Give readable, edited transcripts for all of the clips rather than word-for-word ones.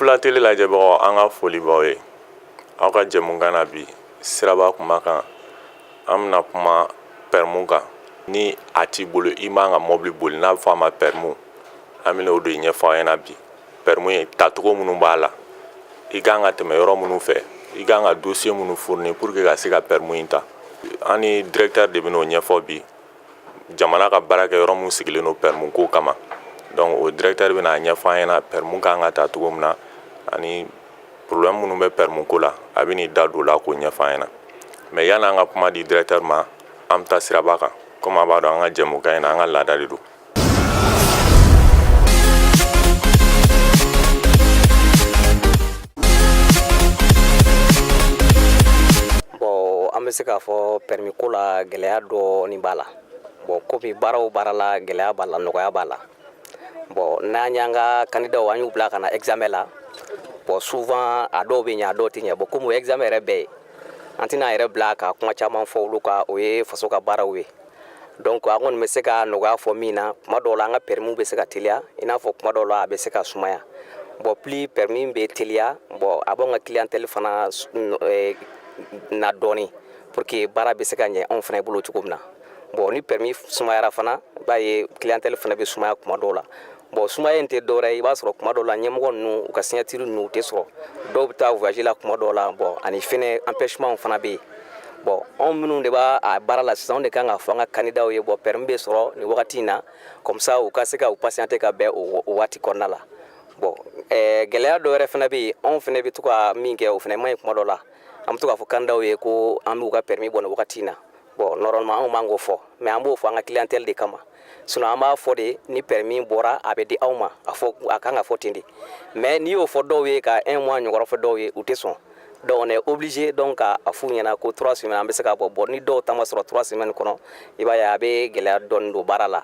Fula tele lajɛbagaw, an ka foli b'aw ye aw ka jɛmukan na bi, Siraba Kumakan. An bɛna kuma permis kan. Ni a t'i bolo, i man ka mɔbili boli, n'a bɛ fɔ a ma permis. An bɛna o de ɲɛfɔ aw ɲɛna bi. Permis ye tacogo minnu b'a la, i kan ka tɛmɛ yɔrɔ minnu fɛ, i kan ka dossier minnu fournir pour que ka se ka permis in ta, an ni directeur de bɛn'o ɲɛfɔ bi. Jamana ka baara kɛ yɔrɔ min sigilen don permis ko kama, donc o directeur bɛna a ɲɛfɔ an ɲɛna permis kan ka ta cogo min na ani problème minnu bɛ permis ko la. A bɛ n'i da don o la k'o ɲɛfɔ an ɲɛna. Mais yanni an ka kuma di directeur ma, an bɛ taa siraba kan. Komi a b'a dɔn, an ka jɛmukan in na, an ka laada de don. Bon, an bɛ se k'a fɔ permis ko la, gɛlɛya dɔɔni b'a la. Bon, komi baara o baara la, gɛlɛya b'a la, nɔgɔya b'a la. Bon, n'an y'an ka candidat, an y'u bila ka na examen la, bon, souvent a dɔw bɛ ɲɛ, a dɔw tɛ ɲɛ. Bon, komi o examen yɛrɛ bɛɛ ye, an tɛna yɛrɛ bila ka kuma caman fɔ olu kan, o ye faso ka baaraw ye. Donc an kɔni bɛ se ka nɔgɔya fɔ min na, kuma dɔw la an ka permis bɛ se ka teliya, i n'a fɔ kuma dɔw la a bɛ se ka sumaya. Bon, plus permis bɛ teliya, bon, a b'anw ka clientèle fana na dɔɔni pour que baara bɛ se ka ɲɛ anw fana bolo cogo min na. Bon, ni permis sumayara fana, i b'a ye clientèle fana bɛ sumaya kuma dɔw la. Bon, sumaya in tɛ dɔwɛrɛ ye, i b'a sɔrɔ kuma dɔw la ɲɛmɔgɔ ninnu, u ka signature ninnu, u tɛ sɔrɔ, dɔw bɛ taa voyage la kuma dɔw la. Bon, ani fɛnɛ empêchement fana bɛ yen. Bon, anw minnu de b'a a baara la sisan, anw de kan ka fɔ an ka candidat ye: bon, permis bɛ sɔrɔ nin wagati in na, comme ça u ka se ka u patienter ka bɛn o waati kɔnɔna la. Bon, gɛlɛya dɔ wɛrɛ fana bɛ yen, anw fana bɛ to ka min kɛ, o fana man ɲi. Kuma dɔ la an bɛ to k'a fɔ candidat ye ko an b'u ka permis bɔ nin wagati in na. Bon, normalement anw man k'o fɔ, mais an b'o fɔ an ka clientèle de kama. Sinon an b'a fɔ de, ni permis bɔra, a bɛ di aw ma. A fɔ, a kan ka fɔ ten de. Mais n'i y'o fɔ dɔw ye, ka un mois ɲɔgɔn fɔ dɔw ye, u tɛ sɔn. Donc on est obligé donc ka a f'u ɲɛna ko 3 semaines an bɛ se ka bɔ. Bon, ni dɔw ta ma sɔrɔ 3 semaines kɔnɔ, i b'a ye a bɛ gɛlɛya dɔɔni don baara la.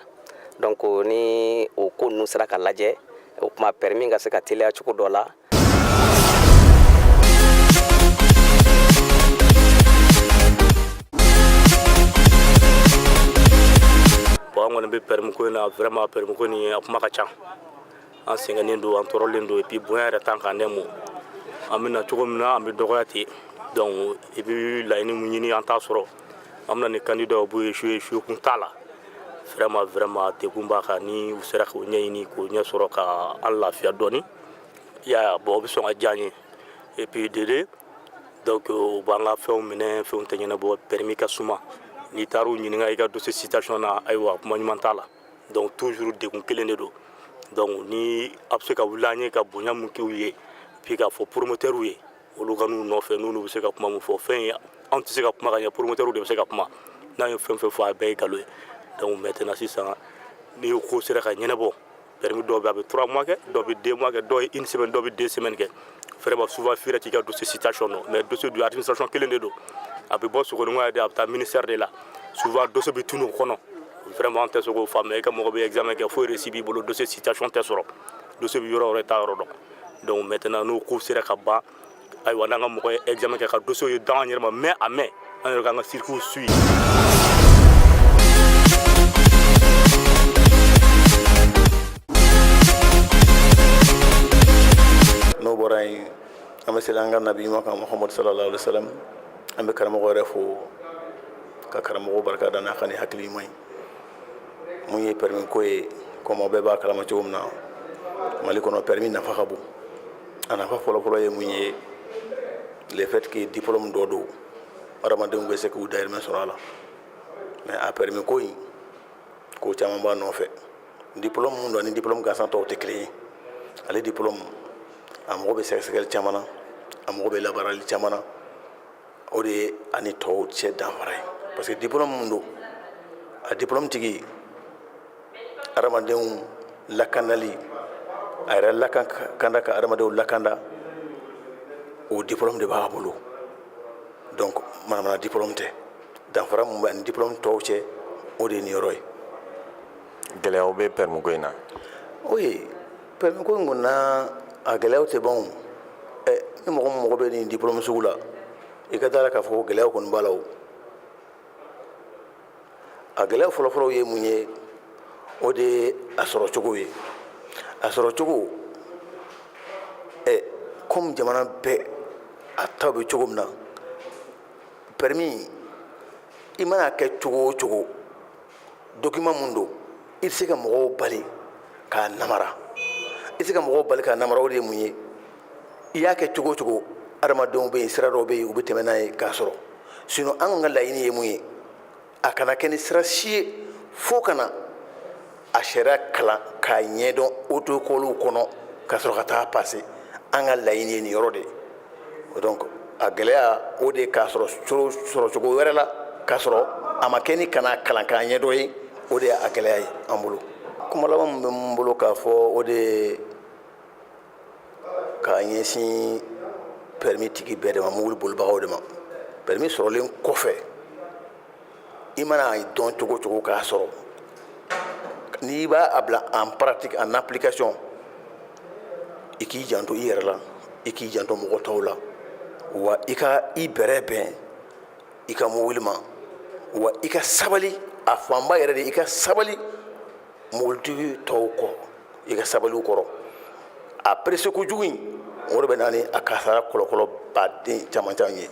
Donc ni o ko ninnu sera ka lajɛ, o tuma permis ka se ka teliya cogo dɔ la. Bon, an kɔni bɛ permis ko in na, vraiment permis ko nin, a kuma ka ca. An sɛgɛnnen don, an tɔɔrɔlen don, et puis bonya yɛrɛ t'an kan ne mo. An bɛ na cogo min na, an bɛ dɔgɔya ten. Donc i bɛ laɲini mun ɲini, an t'a sɔrɔ. An bɛna ni candidat b'u échoué, échoué kun t'a la. Vraiment, vraiment, degun b'a kan. Ni u sera k'o ɲɛɲini, k'o ɲɛ sɔrɔ, ka an lafiya dɔɔni, i y'a ye. Bon, o bɛ sɔn ka diya an ye. Et puis dede, donc u b'an ka fɛnw minɛ, fɛnw tɛ ɲɛnabɔ, permis ka suma. N'i taar'u ɲininka i ka dossier situation na, ayiwa, kuma ɲuman t'a la. Donc toujours degun kelen de don. Donc ni a bɛ se ka wuli an ye ka bonya mun k'u ye, puis k'a fɔ promoteur ye, olu ka n'u nɔfɛ, n'olu bɛ se ka kuma mun fɔ, fɛn ye, anw tɛ se ka kuma ka ɲɛ, promoteur de bɛ se ka kuma. N'an ye fɛn fɛn fɔ, a bɛɛ ye nkalon ye. Donc maintenant sisan, ni ko sera ka ɲɛnabɔ, permis dɔw bɛ, a bɛ 3 mois kɛ, dɔw bɛ 2 mois kɛ, dɔw ye une semaine, dɔw bɛ 2 semaines kɛ. Vraiment, souvent f'i yɛrɛ t'i ka dossier situation dɔn. Mais dossier du administration kelen de don, a bɛ bɔ Sogonikɔ de, a bɛ taa ministère de la. Souvent dossier bɛ tunu o kɔnɔ. Vraiment, an tɛ se k'o faamuya. I ka mɔgɔ bɛ examen kɛ fo reçu b'i bolo, dossier situation tɛ sɔrɔ, dossier bɛ yɔrɔ o yɔrɔ, i t'a yɔrɔ dɔn. Donc maintenant n'o ko sera ka ban, ayiwa, n'an ka mɔgɔ ye examen kɛ ka dossier ye d'an yɛrɛ ma, mɛn a mɛn, an yɛrɛ k'an ka circuit suit. N'o bɔra yen, an bɛ seli an ka nabi ɲuman kan, Muhamadu sallallahu alaihi wasallam. An bɛ karamɔgɔ yɛrɛ fo, ka karamɔgɔ barika da n'a ka ni hakili ɲuman ye. Mun ye permis ko ye, komi aw bɛɛ b'a kalama cogo min na, Mali kɔnɔ, permis nafa ka bon. A nafa fɔlɔfɔlɔ ye mun ye? Le fait que diplôme dɔ don, adamadenw bɛ se k'u dahirimɛ sɔrɔ a la. Mais a permis ko in, ko caman b'a nɔfɛ. Diplôme mun don, ani diplôme gansan tɔw tɛ kelen ye. Ale diplôme, a mago bɛ sɛgɛsɛgɛli caman na, a mago bɛ labaarali caman na. O de ye ani tɔw cɛ danfara ye, parce que diplôme mun don, a diplôme tigi, adamadenw lakanali, a yɛrɛ lakanda ka adamadenw lakanda, o diplôme de b'a bolo. Donc manamana diplôme tɛ. Danfara mun bɛ ani diplôme tɔw cɛ, o de ye nin yɔrɔ ye. Gɛlɛyaw bɛ permis ko in na? Oui, permis ko in kɔni na, a gɛlɛyaw tɛ ban o. Ni mɔgɔ min mago bɛ nin diplôme sugu la, i ka da la k'a fɔ ko gɛlɛyaw kɔni b'a la. O a gɛlɛya fɔlɔfɔlɔ ye mun ye? O de ye a sɔrɔ cogo ye. A sɔrɔ cogo, Comme jamana bɛɛ a ta bɛ cogo min na, permis i mana kɛ cogo o cogo, document mun don, i tɛ se ka mɔgɔw bali k'a namara. I tɛ se ka mɔgɔw bali k'a namara, o de ye mun ye? I y'a kɛ cogo o cogo, adamadenw bɛ yen, sira dɔw bɛ yen, u bɛ tɛmɛ n'a ye k'a sɔrɔ. Sinon an ka laɲini ye mun ye? A kana kɛ ni sira si ye fo ka na a sariya kalan k'a ɲɛdɔn auto-école kɔnɔ ka sɔrɔ ka taa passer. An ka laɲini ye nin yɔrɔ de ye. Donc a gɛlɛya o de ye k'a sɔrɔ sɔrɔ cogo wɛrɛ la, k'a sɔrɔ a ma kɛ ni kana kalan k'a ɲɛdɔn ye. O de ye a gɛlɛya ye an bolo. Kuma laban min bɛ n bolo k'a fɔ, o de ye k'a ɲɛsin permis tigi bɛɛ de ma, mobili bolibagaw de ma. Permis sɔrɔlen kɔfɛ, i mana dɔn cogo cogo k'a sɔrɔ, n'i b'a a bila en pratique, en application, i k'i janto i yɛrɛ la, i k'i janto mɔgɔ tɔw la, wa i ka i bɛrɛ bɛn i ka mobili ma, wa i ka sabali. A fanba yɛrɛ de, i ka sabali mobilitigi tɔw kɔ, i ka sabali u kɔrɔ. A pressé kojugu in, o de bɛ na ni a kasara kɔlɔlɔ baden caman caman ye.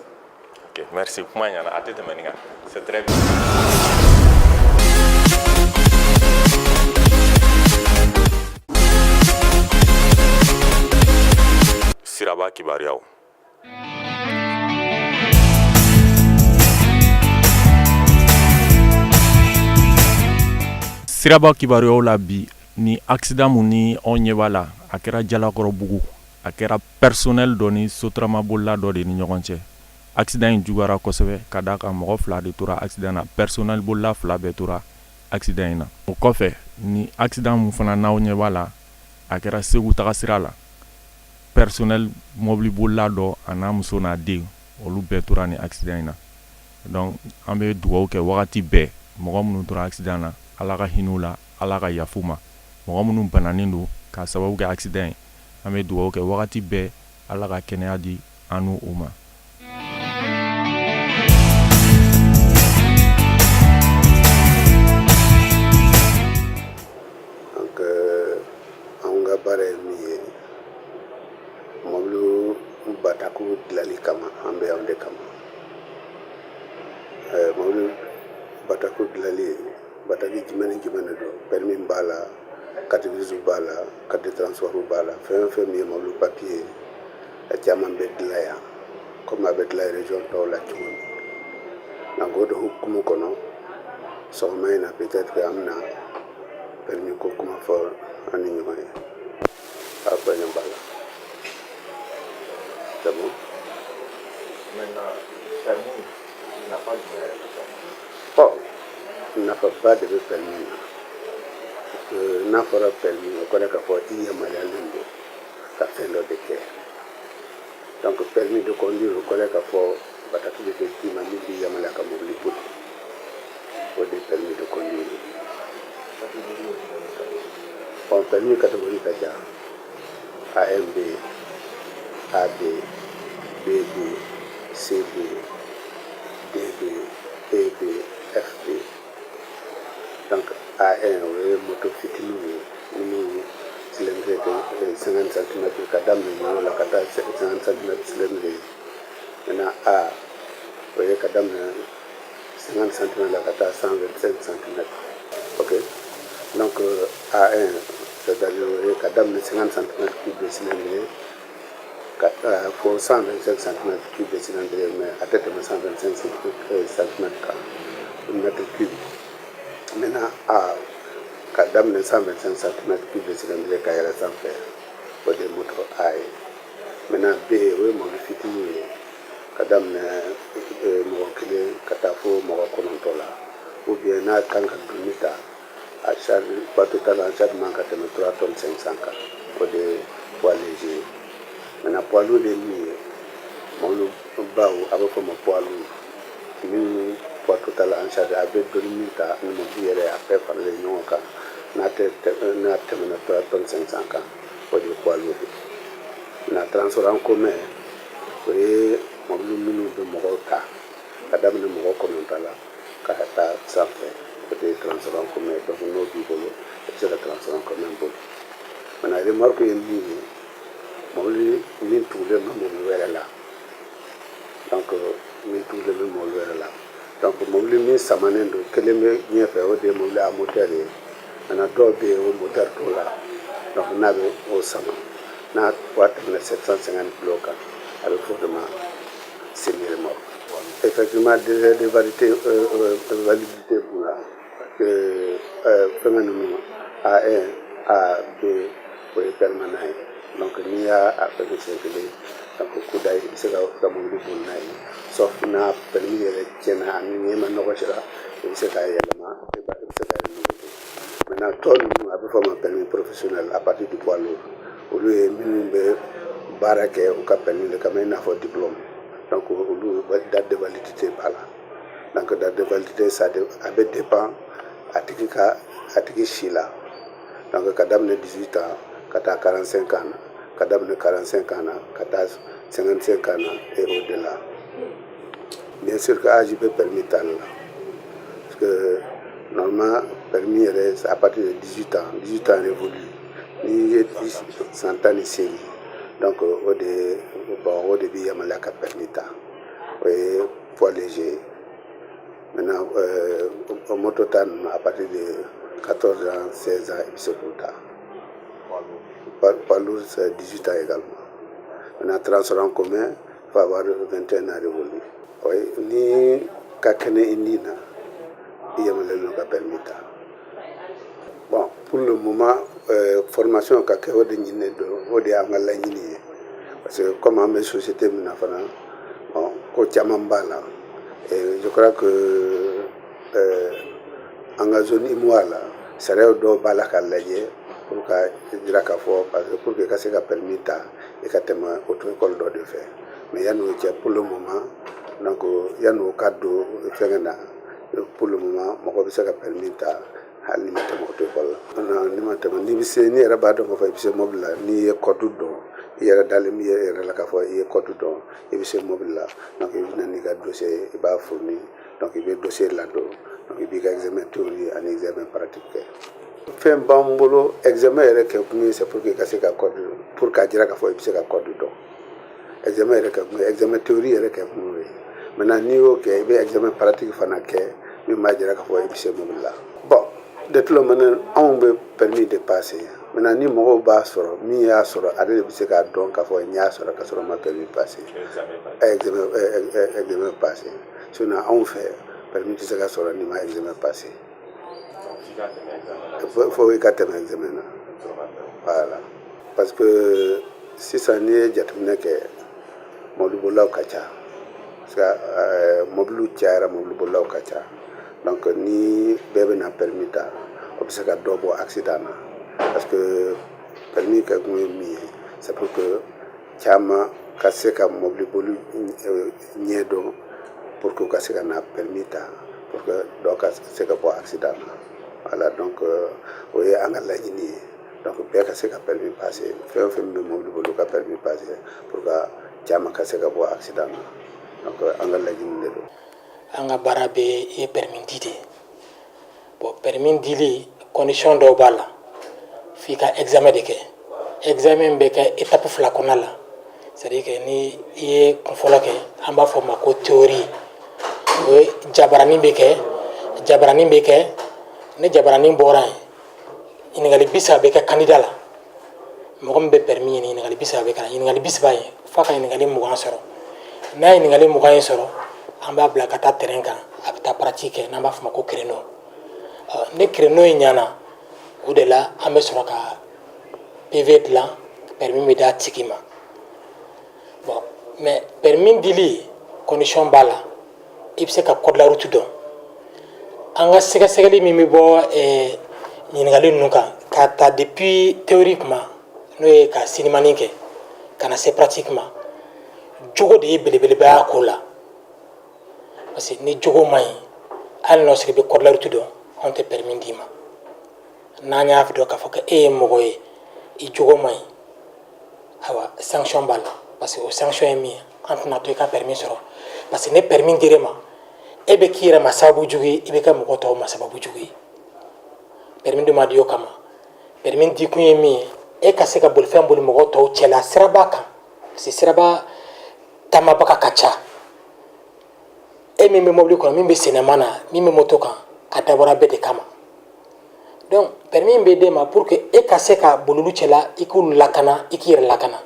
Ok, merci. Kuma ɲɛna, a tɛ tɛmɛ nin kan. C'est très bien. Siraba kibaruyaw. Siraba kibaruyaw la bi, ni accident mun ni anw ɲɛ b'a la, a kɛra Jalakɔrɔbugu. A kɛra personnel dɔ ni sotaramabolila dɔ de ni ɲɔgɔn cɛ. Accident in juguyara kosɛbɛ ka d'a kan mɔgɔ fila de tora accident na, personnel bolila fila bɛɛ tora accident in na. O kɔfɛ, ni accident mun fana n'aw ɲɛ b'a la, a kɛra Segu taga sira la. Personnel mɔbilibolila dɔ a n'a muso n'a den, olu bɛɛ tora ni accident in na. Donc an bɛ dugawu kɛ wagati bɛɛ, mɔgɔ minnu tora accident na, Ala ka hinɛ u la, Ala ka yafa u ma. Mɔgɔ minnu bananen don k'a sababu kɛ accident ye, an bɛ dugawu kɛ wagati bɛɛ, Ala ka kɛnɛya di an n'u ma. Donc anw ka baara ye min ye, mɔbiliw batakiw dilanli kama, an bɛ yan de kama. Mɔbili batakiw dilanli, bataki jumɛn ni jumɛn de don? Permis b'a la, carte grise b'a la, carte de transport b'a la, fɛn o fɛn min ye mɔbili papier ye, a caman bɛ dilan yan komi a bɛ dilan région tɔw la cogo min. Donc o de hukumu kɔnɔ, sɔgɔma in na, peut-être que an bɛna permis ko kuma fɔ an ni ɲɔgɔn ye. A bɛnnen b'a la, c'est bon. Maintenant, permis, nafa jumɛn yɛrɛ bɛ permis? Ɔ, nafaba de bɛ permis na. N'a fɔra permis, o kɔrɔ k'a fɔ i yamaruyalen don ka fɛn dɔ de kɛ. Donc permis de conduire, o kɔrɔ k'a fɔ bataki de bɛ d'i ma min b'i yamaruya ka mobili boli. O de ye permis de conduire ye. Bon, permis catégorie ka ca. AM bɛ yen, AB, BB, CB, DB, EB, FB. Donc A1, o ye moto fitininw ye minnu cylindrée tɛ 50 cm, ka daminɛ ɲɔgɔn la ka taa 50 cm cylindrée ye. Maintenant A, o ye ka daminɛ 50 cm la ka taa 125 cm. Ok, donc A1, c'est-à-dire o ye ka daminɛ 50 cm cube de cylindrée ka taa fo 125 cm cube de cylindrée, mais a tɛ tɛmɛ 125 cm kan, mètre cube. Maintenant A, ka daminɛ 125 cm cube de cylindrée ka yɛlɛ sanfɛ, o de ye moto A ye. Maintenant B, o ye mobili fitininw ye, ka daminɛ mɔgɔ kelen ka taa fo mɔgɔ kɔnɔntɔn la, ou bien n'a kan ka doni ta, a charge, poids total en charge man ka tɛmɛ 3 tonnes 500 kan, o de ye poids léger ye. Maintenant poids lourd ye min ye, mobili baw, a bɛ fɔ o ma poids lourd, minnu poids total en charge, a bɛ doni min ta ni mobili yɛrɛ, a bɛɛ faralen ɲɔgɔn kan, n'a tɛ n'a tɛmɛna 3 tonnes 500 kan, o de ye poids lourd ye. Maintenant transport en commun, o ye mobili minnu bɛ mɔgɔw ta ka daminɛ mɔgɔ kɔnɔntɔn la ka taa sanfɛ, o de ye transport en commun. Donc n'o b'i bolo, i bɛ se ka transport en commun boli. Maintenant remorque ye min ye Mobili min tugulen bɛ mobili wɛrɛ la, donc min tugulen bɛ mobili wɛrɛ la, donc mobili min samanen don, kelen bɛ ɲɛfɛ, o de ye mobili à moteur ye. Maintenant, dɔw bɛ yen, o moteur t'o la. Donc n'a bɛ o sama, n'a poids tɛmɛna 750 kilos kan, a bɛ fɔ o de ma semi remorque. Effectivement, délai de validité b'u la, parce que fɛngɛ ninnu, A1, A, B, o ye permanent ye. Donc n'i y'a fɛngɛ siɲɛ kelen, donc kuda i bɛ se ka mobili boli n'a ye, sauf n'a permis yɛrɛ tiɲɛna ani n'i ma nɔgɔ sera, i bɛ se k'a yɛlɛma, i bɛ se k'a renouveler. Maintenant, tɔ ninnu, a bɛ fɔ o ma permis professionnel à partir du poids lourd. Olu ye minnu bɛ baara kɛ u ka permis de kama, i n'a fɔ diplôme. Donc olu, date de validité b'a la. Donc date de validité, ça a bɛ dépend a tigi ka, a tigi si la. Donc ka daminɛ 18 ans ka taa 45 ans na, ka daminɛ 45 ans na ka taa 55 ans na et au-delà. Bien sûr que âge bɛ permis tali la, parce que normalement, permis yɛrɛ, c'est à partir de 18 ans, 18 ans révolu. N'i ye san 18, donc o de, bon, o de b'i yamaruya ka permis ta. O ye poids léger. Maintenant, moto ta ninnu, à partir de 14 ans, 16 ans, i bɛ se k'o ta. Poids lourd, c'est 18 ans également. Maintenant, transport en commun, il faut avoir 21 ans révolu. Oui, ni ka kɛnɛ i ni na, i yamaruyalen don ka permis ta. Bon, pour le moment, formation ka kɛ, o de ɲininen don, o de y'an ka laɲini ye, parce que comme an bɛ société min na fana, bon, ko caman b'a la. Et je crois que an ka zone UEMOA la, sariyaw dɔw b'a la ka lajɛ pour ka jira k'a fɔ, parce que pour que i ka se ka permis ta, i ka tɛmɛ auto école dɔ de fɛ. Mais yanni o cɛ, pour le moment, donc yanni o ka don fɛngɛ na, pour le moment, mɔgɔ bɛ se ka permis ta hali ni ma tɛmɛ auto école la. Non, ni ma tɛmɛ, n'i bɛ se, n'i yɛrɛ b'a dɔn k'a fɔ i bɛ se mobili la, n'i ye code dɔn, i yɛrɛ dalen b'i yɛrɛ la k'a fɔ i ye code dɔn, i bɛ se mobili la, donc i bɛ na n'i ka dossier ye, i b'a fourni. Donc i bɛ dossier ladon, donc i b'i ka examen théorie ani examen pratique kɛ. Fɛn b'an bolo, examen yɛrɛ kɛ kun ye, c'est pour que i ka se ka code, pour k'a jira k'a fɔ i bɛ se ka code dɔn. Examen yɛrɛ kɛ kun ye, examen théorie yɛrɛ kɛ kun y'o ye. Maintenant, n'i y'o kɛ, i bɛ examen pratique fana kɛ min b'a jira k'a fɔ i bɛ se mobili la. Bon, de toute manière, anw bɛ permis de passer. Maintenant, ni mɔgɔw b'a sɔrɔ, min y'a sɔrɔ, ale de bɛ se k'a dɔn k'a fɔ n y'a sɔrɔ ka sɔrɔ n ma permis passer, examen passer. Sinon, anw fɛ, permis tɛ se ka sɔrɔ n'i ma examen passer. Fo i ka tɛmɛ examen na, voilà. Parce que sisan, n'i ye jateminɛ kɛ, mobilibolilaw ka ca, parce que mobiliw cayara, mobilibolilaw ka ca. Donc ni bɛɛ bɛna permis ta, o bɛ se ka dɔ bɔ accident na, parce que permis kɛ kun ye min ye, c'est pour que caman ka se ka mobili boli ɲɛ dɔn, pour que u ka se ka na permis ta, pour que dɔ ka se ka bɔ accident na. Voilà, donc o ye an ka laɲini ye. Donc bɛɛ ka se ka permis passer, fɛn o fɛn bɛ mobili boli, u ka permis passer pour que caman ka se ka bɔ accident na. Donc an ka laɲini de don. An ka baara bɛ ye permis di de. Bon, permis dili, condition dɔw b'a la. F'i ka examen de kɛ. Examen bɛ kɛ étape fila kɔnɔna la, c'est à dire que ni i ye kun fɔlɔ kɛ, an b'a fɔ o ma ko théorie, o ye jabaranin bɛ kɛ. Jabaranin bɛ kɛ, ni jabaranin bɔra yen, ɲininkali 30 bɛ kɛ candidat la. Mɔgɔ min bɛ permis ɲini, ɲininkali 30 bɛ kɛ. Ɲininkali 30 in, f'a ka ɲininkali 20 sɔrɔ. N'a ye ɲininkali 20 in sɔrɔ, an b'a bila ka taa terrain kan, a bɛ taa pratique kɛ, n'an b'a fɔ o ma ko créneau. Ni créneau in ɲana, o de la an bɛ sɔrɔ ka PV dilan, permis bɛ d'a tigi ma. Bon, mais permis dili, condition b'a la. I bɛ se ka code de la route dɔn. An ka sɛgɛsɛgɛli min bɛ bɔ ɲininkali ninnu kan, k'a ta depuis théorie kuma, n'o ye ka sinimani kɛ, ka na se pratique ma, jogo de ye belebeleba ko la, parce que ni jogo man ɲi, hali n'a sɔrɔ i bɛ code de la route dɔn, anw tɛ permis d'i ma. N'an y'a dɔn k'a fɔ ko e ye mɔgɔ ye, i jogo man ɲi, ayiwa, sanction b'a la. Parce que o sanction ye min ye, an tɛna to i ka permis sɔrɔ, parce que ni permis dir'e ma, e bɛ k'i yɛrɛ ma sababu jugu ye, i bɛ kɛ mɔgɔ tɔw ma sababu jugu ye. Permis dun ma di o kama. Permis di kun ye min ye, E ka se ka bolifɛn boli mɔgɔ tɔw cɛla siraba kan, parce que siraba taamabaga ka ca. E min bɛ mobili kɔnɔ, min bɛ sennama na, min bɛ moto kan, a dabɔra bɛɛ de kama. Donc permis bɛ d'e ma pour que e ka se ka boli olu cɛla, i k'olu lakana, i k'i yɛrɛ lakana.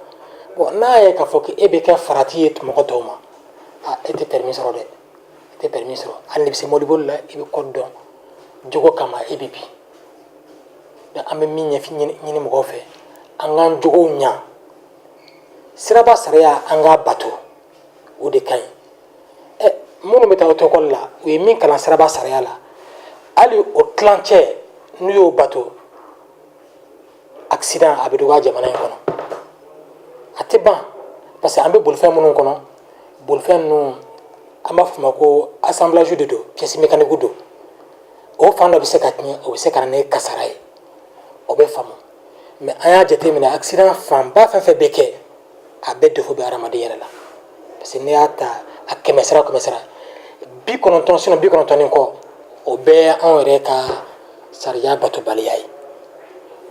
Bon, n'a ye k'a fɔ k'e bɛ kɛ farati ye mɔgɔ tɔw ma, a e tɛ permis sɔrɔ dɛ, e tɛ permis sɔrɔ. Hali n'i bɛ se mobili la, i bɛ code dɔn, jogo kama e bɛ bin. Donc an bɛ min ɲɛfin ɲini mɔgɔw fɛ, an k'an jogow ɲa, siraba sariya an k'a bato, o de ka ɲi. Ɛ, minnu bɛ taa auto-école la, u ye min kalan siraba sariya la, hali o tilancɛ n'u y'o bato, accident a bɛ dɔgɔya jamana in kɔnɔ, a tɛ ban, parce que an bɛ bolifɛn minnu kɔnɔ, bolifɛn ninnu, an b'a fɔ o ma ko assemblage de don, pièce mécanique don. O fan dɔ bɛ se ka tiɲɛ, o bɛ se ka na ni kasara ye, o bɛ faamu. Mais an y'a jateminɛ, accident fanba fɛn fɛn bɛ kɛ, a bɛɛ défaut bɛ hadamaden yɛrɛ la, parce que n'i y'a ta a 100 sara, 100 sara, 90, sinon 90 ni kɔ, o bɛɛ ye anw yɛrɛ ka sariya batobaliya ye.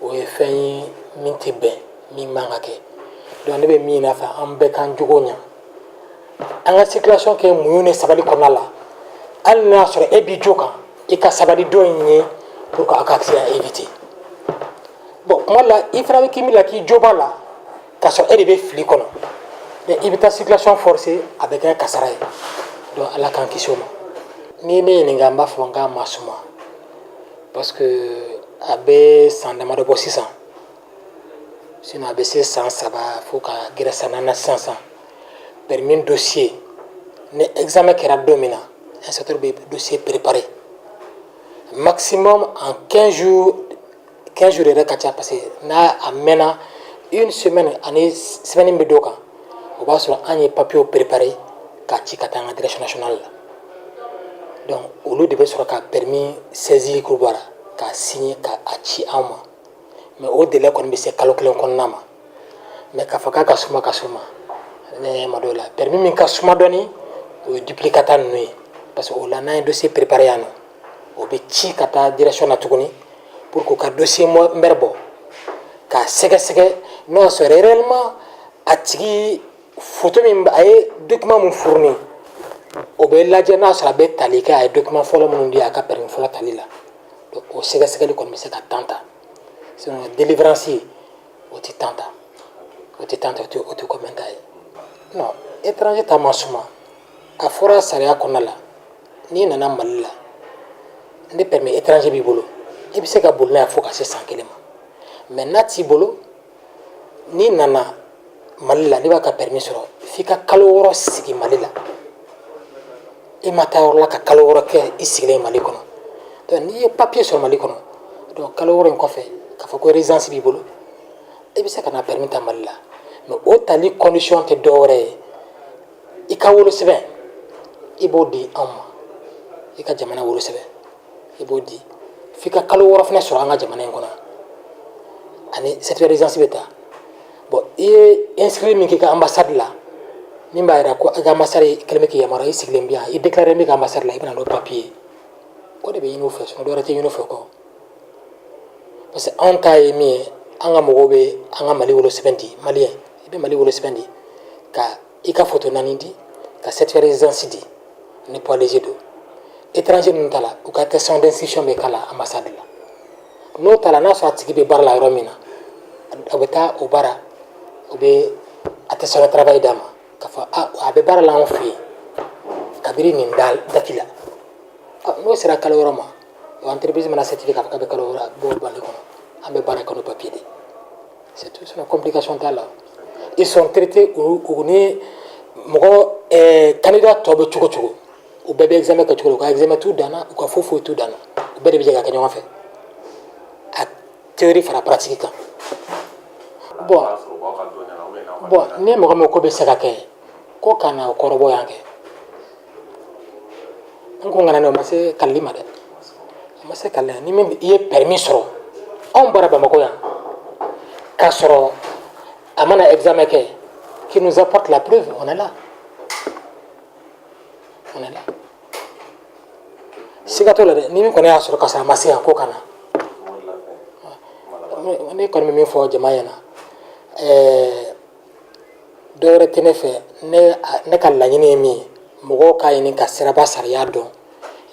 O ye fɛn ye min tɛ bɛn, min man ka kɛ. Donc ne bɛ min ɲini a fɛ, an bɛɛ k'an jogo ɲa, an ka circulation kɛ muɲu ni sabali kɔnɔna la. Hali n'a y'a sɔrɔ e b'i jo kan, i ka sabali dɔ in ye pour que a ka accident éviter. Bon, kuma la, i fana bɛ k'i min la k'i jo b'a la, k'a sɔrɔ e de bɛ fili kɔnɔ, mais i bɛ taa circulation forcer, a bɛ kɛ kasara ye. Donc Ala k'an kisi o ma. N'i ye ne ɲininka, n b'a fɔ n k'a ma suma, parce que a bɛ san damadɔ bɔ sisan, sinon a bɛ se san 3 fo ka gɛrɛ san 4 na sisan. Sisan permis dossier, ni examen kɛra don min na, inspecteur bɛ dossier préparé maximum en 15 jours. 15 jours yɛrɛ ka ca, parce que n'a a mɛnna une semaine ani semaine bɛ dɔ kan, o b'a sɔrɔ an ye papier préparé k'a ci ka taa an ka direction nationale la. Donc olu de bɛ sɔrɔ ka permis saisir k'o bɔra k'a signer ka a ci anw ma. Mais o délai kɔni bɛ se kalo 1 kɔnɔna ma. Mais k'a fɔ k'a ka suma, ka suma, ne ma dɔw la. Permis min ka suma dɔɔni, o ye duplicata ninnu ye, parce que o la, n'an ye dossier préparé yan nɔ, o bɛ ci ka taa direction na tuguni pour que u ka dossier mɛrɛ bɔ k'a sɛgɛsɛgɛ, n'o y'a sɔrɔ réellement a tigi photo min a ye document min fourni, o bɛ lajɛ, n'a sɔrɔ a bɛ tali kɛ a ye document fɔlɔ minnu di a ka permis fɔlɔ tali la. Donc o sɛgɛsɛgɛli kɔni bɛ se ka temps ta. Sinon délivrance, o tɛ temps ta, o tɛ temps ta, o tɛ combien ta ye. Non, étranger ta ma suma. A fɔra sariya kɔnɔna la, n'i nana Mali la, ni permis étranger b'i bolo, i bɛ se ka boli n'a ye fo ka se san 1 ma. Mais n'a t'i bolo, n'i nana Mali la, n'i b'a ka permis sɔrɔ, f'i ka kalo 6 sigi Mali la, i ma taa yɔrɔ la, ka kalo 6 kɛ i sigilen Mali kɔnɔ. Donc n'i ye papier sɔrɔ Mali kɔnɔ, donc kalo 6 in kɔfɛ, k'a fɔ ko résidence b'i bolo, i bɛ se ka na permis ta Mali la. Mais o tali condition tɛ dɔwɛrɛ ye, i ka wolosɛbɛn, i b'o di anw ma, i ka jamana wolosɛbɛn i b'o di, f'i ka kalo 6 fana sɔrɔ an ka jamana in kɔnɔ, ani certificat de résidence bɛ ta. Bon, i ye inscrit min k'i ka ambassade la, min b'a jira ko i ka ambassade kɛlen bɛ k'i yamaruya, i sigilen bɛ yan, i déclaré bɛ ka ambassade la, i bɛ na n'o papier ye. O de bɛ ɲini u fɛ, sinon dɔwɛrɛ tɛ ɲini u fɛ kɔ. Parce que anw ta ye min ye, an ka mɔgɔw bɛ an ka Mali wolosɛbɛn di, malien, i bɛ Mali wolosɛbɛn di, ka i ka photo naani di, ka certificat de résidence di, ni poids léger don. Étranger ninnu ta la, u ka attestation d'inscription bɛ k'a la ambassade la. N'o ta la, n'a sɔrɔ a tigi bɛ baara la yɔrɔ min na, a bɛ taa o baara, o bɛ attestation de travail d'a ma, k'a fɔ a bɛ baara la anw fɛ yen kabini nin date la. N'o sera kalo 6 ma, o entreprise mana certifié k'a fɔ k'a bɛ kalo 6 bɔ Mali kɔnɔ, an bɛ baara kɛ n'o papier de. C'est tout, sinon complication t'a la. Ils sont traités u ni mɔgɔ candidat tɔ bɛ cogo cogo, u bɛɛ bɛ examen kɛ cogo di, u ka examen t'u dan na, u ka foyi foyi t'u dan na, u bɛɛ de bɛ jɛ ka kɛ ɲɔgɔn fɛ, a théorie fara pratique kan. Bon, ni mɔgɔ min ko bɛ se ka kɛ ko ka na o kɔrɔbɔ yan kɛ, n ko ŋana, o ma se kalili ma dɛ, a ma se kalili. Ni min i ye permis sɔrɔ anw bara Bamakɔ yan, k'a sɔrɔ a mana examen kɛ, qui nous apporte la preuve, on est là, on est là, siga t'o la dɛ. Ni min kɔni y'a sɔrɔ k'a sɔrɔ a ma se yan, ko ka na. Ne kɔni bɛ min fɔ jama ɲɛna, dɔ wɛrɛ tɛ ne fɛ. Ne ka laɲini ye min ye, mɔgɔw k'a ɲini ka siraba sariya dɔn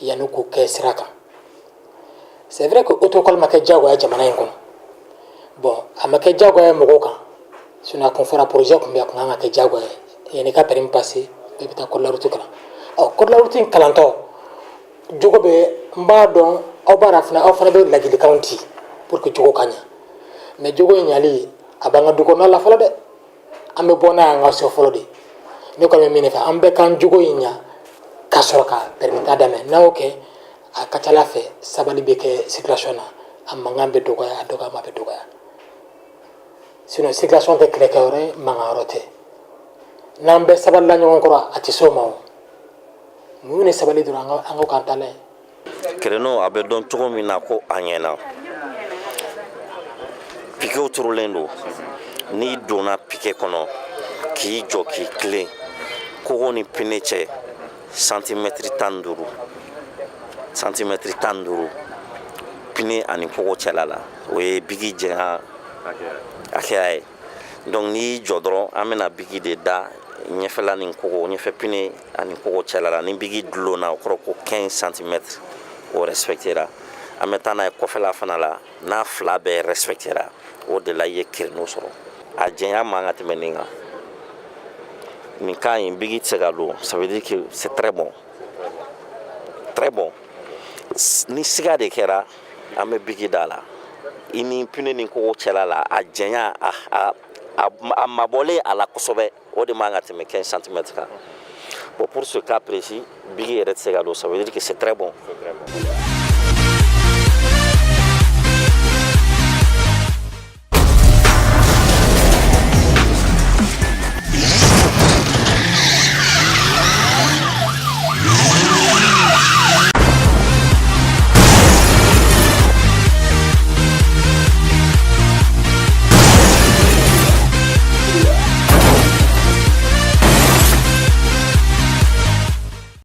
yanni k'u kɛ sira kan. C'est vrai que auto-école ma kɛ diyagoya jamana in kɔnɔ. Bon, a ma kɛ diyagoya ye mɔgɔw kan, sinon a kun fɔra projet kun bɛ, a kun kan ka kɛ diyagoya ye. Yanni i ka permis passer, bɛɛ bɛ taa code de la route kalan. Ɔ, code de la route in kalantɔ, jogo bɛ, n b'a dɔn aw b'a la fana, aw fana bɛ ladilikanw di pour que jogo ka ɲa. Mais jogo in ɲali, a b'an ka du kɔnɔna la fɔlɔ dɛ. An bɛ bɔ n'a y'an ka so fɔlɔ de. Ne kɔni bɛ min de fɛ, an bɛɛ k'an jogo in ɲa ka sɔrɔ ka permis ta daminɛ. N'an y'o kɛ, a ka ca ala fɛ, sabali bɛ kɛ circulation na, a mankan bɛ dɔgɔya, a dɔgɔyama bɛ dɔgɔya. Sinon circulation tɛ kɛlɛkɛyɔrɔ ye, mankan yɔrɔ tɛ. N'an bɛɛ sabalila ɲɔgɔn kɔrɔ, a tɛ s'o ma. O muɲu ni sabali dɔrɔn, an ka k'an ta la ye. Créneau a bɛ dɔn cogo min na ko a ɲɛna, piquetw turulen don. N'i donna piquet kɔnɔ k'i jɔ k'i tilen, kogo ni pneu cɛ, santimɛtiri 15, santimɛtiri 15 pneu ani kogo cɛla la, o ye bigi janya hakɛya ye. Donc n'i y'i jɔ dɔrɔn, an bɛna bigi de da ɲɛfɛla ni kogo, ɲɛfɛ pneu ani kogo cɛla la. Ni bigi dulonna, o kɔrɔ ko 15 centimètres o respectera. An bɛ taa n'a ye kɔfɛla fana la. N'a fila bɛɛ respectera, o de la i ye créneau sɔrɔ. A janya man ka tɛmɛ nin kan. Nin ka ɲi, bigi tɛ se ka don. Ça veut dire que c'est très bon, très bon. Ni siga de kɛra, an bɛ bigi da la. I ni pneu ni kogo cɛla la, a janya, a mabɔlen a la kosɛbɛ, o de man ka tɛmɛ 15 cm kan. Bon, pour ce cas précis, bigi yɛrɛ tɛ se ka don. Ça veut dire que c'est très bon.